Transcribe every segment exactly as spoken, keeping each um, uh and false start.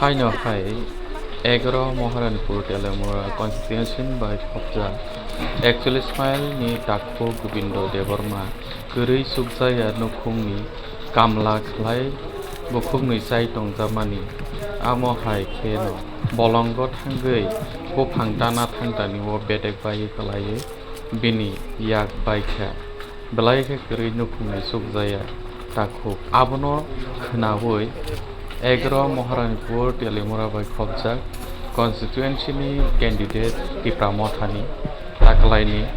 Haino hai egaro Maharanipur Teliamura constituency bai khopjak ekchollish mile ni Dakpo Gobindo Debbarma kwrwi chukjaya nukhungni kamla khlai bukhuknwi chai tongjamani. Amo hai kheno bolongo thangwi buphang dana thangtani o bedek bai kwlaiwi bini yak baikha. Belai khe kwrwi nukhungni chukjaya takhuk. Abono khnaui egaro Maharanipur Teliamura bai khopjak constituency ni candidate Tipra Mothani taklaini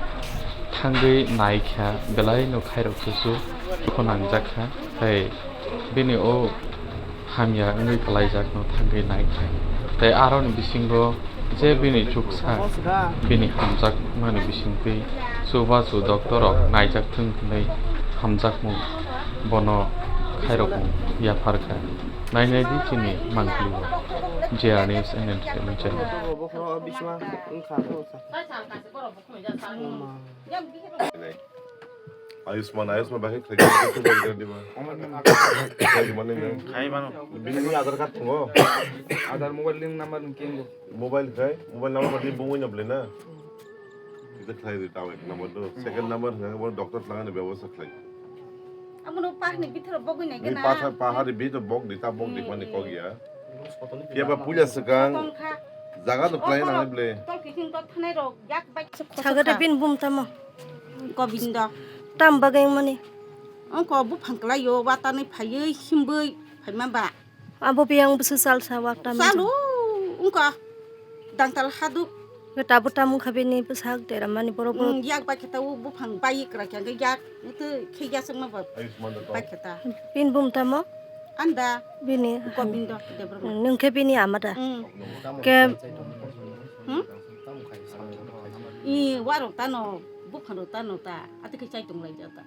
thangwi naikha, belaino khairok chuchu khonangjakha. Tei bini o hamya wngwi kwlaijakno thangwi naikha. Tei aroni bisingo je bini chuksa bini hamjakmani bisingtwi chubachu doctor rok naijak thwng hwnwi hamjakmung bono khairokmung yapharkha. Nainai di chini mangpili o J R News and Entertainment Channel. Ayushman, Ayushman bahai khlai khe khe bai gadi ba. Khlai mani na. Khai mano. Bini ni Aadhaar card tongo. Aadhaar mobile link number ni kengo. Mobile khai, mobile number ni bungwi na blai na. Kita khlai di tawe number do. Second number hwnga bo doctor tlangani bebosta khlai. Amono pahni bithoro bogwi nai gana. Paha, paha di bithoro bog di ta bog di mani kok ya. Phiya ba puila swkang jaga do khlai nang ble. Tol kiting to thanai rok yak bai. Sagade bin bum tamo. Gobindo. Tam bageng mani. Ongko buphang kwlaio, watanwi phaiwi, himbwi phaima ba. Abo biyang bwswk salsa wak tam. Salu, ongko dangtal haduk. Tabo tam wngkha bini bwsak dera mani borok borok. Mm, yak bai khe ta o buphang bai kwrak khe yak, ito khe ya sokma ba. Bai khe ta. Bin bum tamo? Anda. Bini. Gobindo Debbarma. Mm, nwng khe bini ama da? Mm. Ke. Hmm? I warok tano, buphang rok tano ta, ati khe chai tong lai jata.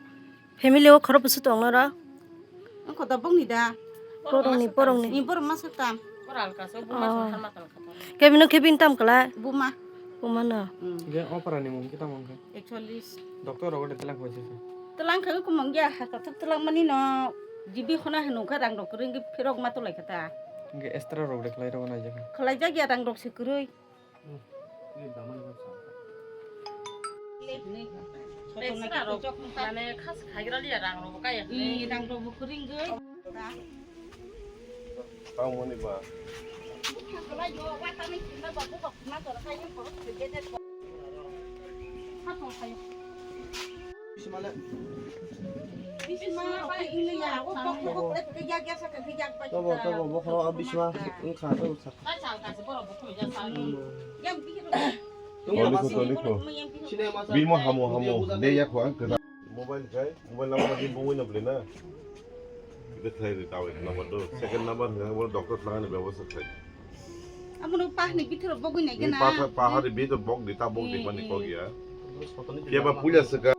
Family o khorok bwswk tong noro? Ang kota bongni da. Borokni, borokni. Ni borok masa tam. Bora alka so, buma so tharma tal kata. Kebino kebin tam kala? Buma. Buma no. Ge opera ni mung kita mung ke? Ekchollis. Doctor rogo de telang hoise. Telang khawi kumang ya, ha kathok telang mani no. Jibi khona hanu kha rang rok ring phirok ma tulai kata. Ge extra rok de khlai rogo na je. Khlai jak ya rang rok se kwrwi. Mane khas khaigra liya rang rogo kaya. I rang rogo kuring goi. Tang mani ba. Tobo, tobo, bokhoro o bisma wngkha, tobo saka. Toliko, toliko. Bini mo hamo, hamo. De yakho ang kwtal. Mobile kai, mobile number di bungwi no bwle na. Bwkhlai ri tawi number do. Second number hwnga bo doctor tlangani bebosta khlai. Abono pahni bithoro bogwi nai gana. Paha, paha ri bithoro bog di ta bog di mani kok ya. Phiya ba puila swkang.